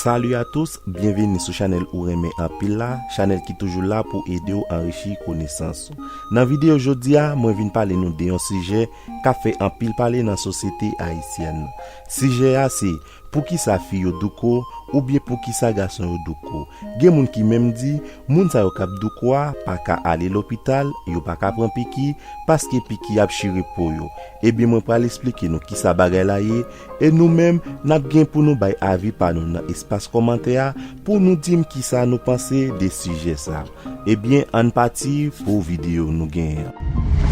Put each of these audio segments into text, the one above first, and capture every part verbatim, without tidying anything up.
Salut à tous, byenveni sou chanèl ou renmen anpil la, chanèl ki toujou la pou ede w anrichi konesans ou. Nan videyo jodi a, mwen vin pale nou de yon sijè k ap fè anpil pale nan sosyete ayisyèn nan. Sijè a se, poukisa fi yo douko, oubyen poukisa gason yo douko? Gen moun ki menm di, moun sa yo k ap douko a pa ka ale lopital, yo pa ka pran piki, paske piki ap chire po yo. Ebyen, mwen pral esplike nou kisa bagay la ye, e nou menm, n ap gen pou nou bay avi pa nou nan espas kòmantè a, pou nou di m kisa nou panse de sijè sa. Ebyen, ann pati pou videyo nou genyen an.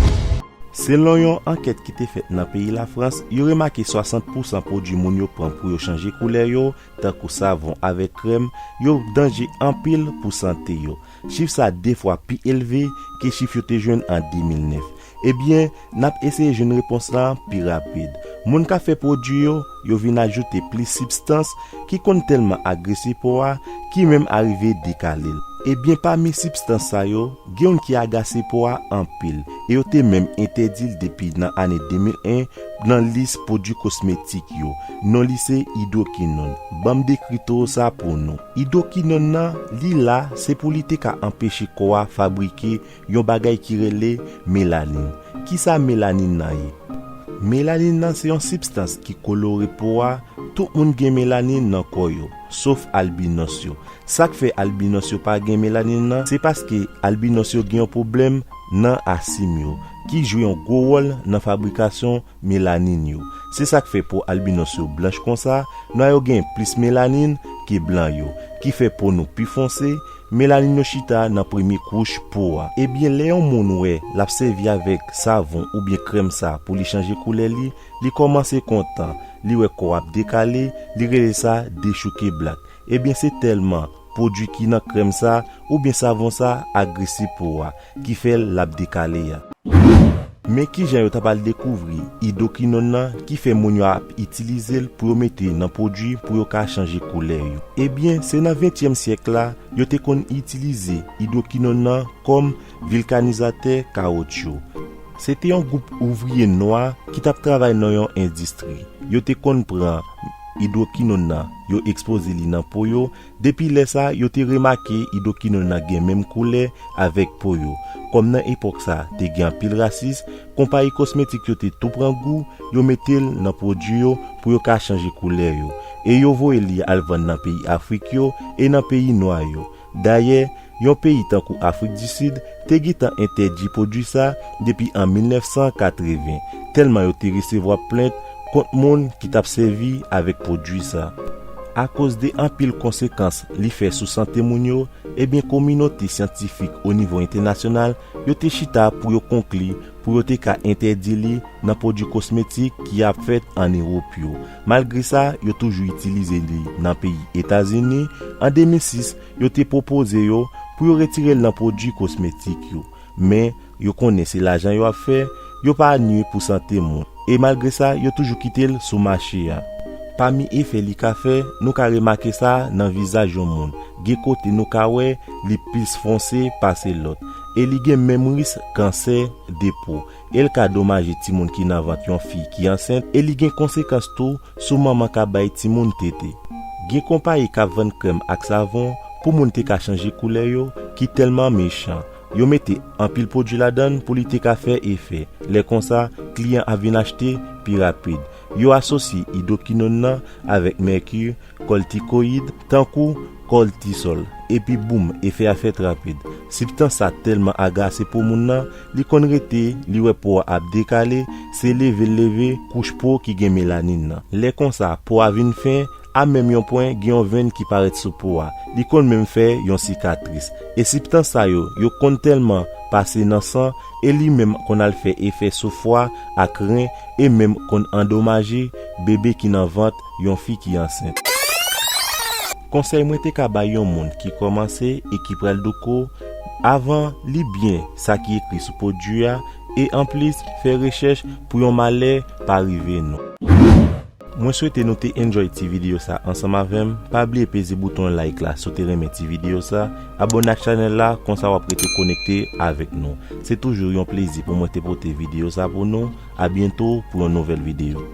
Selon yon ankèt ki te fèt nan peyi Lafrans, yo remake swasant pousan pwodui moun yo pran pou yo chanje koulè yo, tankou savon avèk krèm, yo danje anpil pou sante yo. Chif sa de fwa pi elve ke chif yo te jwenn an de mil nèf. Ebyen, n ap eseye jwenn repons la pi rapid. Moun k ap fè pwodui yo, yo vin ajoute plis sibstans ki konn tèlman agrese po a, ki menm arive dekale l. Ebyen, pami sibstans sa yo, gen youn ki agase po a anpil, e yo te menm entèdi l depi nan ane de mil en nan lis pwodui kosmetik yo. Non li se idwokinòn. Ban m dekri toro sa pou nou. Idwokinòn nan, li la, se pou li te ka anpeche kò a fabrike yon bagay ki rele melanin. Kisa melanin nan ye? Melanin nan se yon sibstans ki kolore po a. Tout moun gen melanin nan kò yo, sof albinos yo. Sa k fè albinos yo pa gen melanin nan, se paske albinos yo gen yon pwoblèm nan asim yo, ki jwe yon gwo wòl nan fabrikasyon melanin yo. Se sa k fè po albinos yo blanch konsa, nwa yo gen plis melanin ke blan yo, ki fè po nou pi fonse. Melanin yo chita nan premye kouch po a. Ebyen, lè yon moun wè l ap sèvi avèk savon oubyen krèm sa pou li chanje koulè li, li kòmanse kontan, li wè kò ap dekale, li rele sa dechouke blak. Ebyen, se tèlman pwodui ki nan krèm sa oubyen savon sa agrese po a, ki fè l ap dekale a. Men kijan yo ta pral dekouvri idwokinòn nan ki fè moun yo ap itilize l pou yo mete nan pwodui pou yo ka chanje koulè yo? Ebyen, se nan ventyèm syèk la, yo te konn itilize idwokinòn nan kòm vilkanizatè kawotchou. Se te yon gwoup ouvriye nwa ki t ap travay nan yon endistri. Yo te konn pran idwokinòn nan, yo ekspoze li nan po yo. Depi lè sa, yo te remake idwokinòn nan gen menm koulè avèk po yo. Kòm nan epòk sa, te gen anpil rasis, konpayi kosmetik yo te tou pran gou, yo mete l nan pwodui yo pou yo ka chanje koulè yo. E yo voye li al vann nan peyi Afrik yo e nan peyi nwa yo. Dayè, yon peyi tankou Afrik di Sid te gentan entèdi pwodui sa depi an mil nèf san katreven, tèlman yo te resevwa plent kont moun ki t ap sèvi avèk pwodui sa. Akoz de anpil konsekans li fè sou sante moun yo, ebyen, kominote syantifik o nivo entènasyonal, yo te chita pou yo konkli pou yo te ka entèdi li nan pwodui kosmetik ki ap fèt ann Ewòp yo. Malgre sa, yo toujou itilize li nan peyi Etazini. An de mil sis, yo te pwopoze yo pou yo retire l nan pwodui kosmetik yo. Men, yo konnen se lajan yo ap fè, yo pa nwi pou sante moun. E malgre sa, yo toujou kite l sou mache a. Pami efè li ka fè, nou ka remake sa nan vizaj yon moun. Gen kote nou ka wè li plis fonse pase lòt. E li gen menm risk kansè de po. E l ka domaje timoun ki nan vant yon fi ki ansent. E li gen konsekans tou sou manman k ap bay timoun tete. Gen konpayi k ap vann krèm ak savon pou moun te ka chanje koulè yo, ki tèlman mechan. Yo mete anpil pwodui ladan l pou li te ka fè efè. Lè konsa, kliyan ap vin achte pi rapid. Yo asosye idwokinòn nan avèk mèki, kòtikoyid, tankou kòtisòl. Epi boum, efè a fèt rapid. Sibstans sa tèlman agase po moun nan, li konn rete, li wè po a ap dekale, se leve l leve kouch po ki gen melanin nan. Lè konsa, po a vin fen, a menm yon pwen, gen yon venn ki parèt sou po a. Li konn menm fè yon sikatris. E sibstans sa yo, yo konn tèlman pase nan san, e li menm konn al fè efè sou fwa ak ren, e menm konn andomaje bebe ki nan vant yon fi ki ansent. Konsèy mwen te ka bay yon moun ki kòmanse e ki pral douko, avan, li byen sa ki ekri sou pwodui a, e anplis, fè rechèch pou yon malè pa rive nou. Mwen swete nou te enjoy ti videyo sa ansanm avè m. Pa bliye peze bouton like la si w te renmen ti videyo sa. Abòne ak chanèl la, konsa w ap rete konekte avèk nou. Se toujou yon plezi pou mwen te pote videyo sa pou nou. A byento pou yon nouvèl videyo.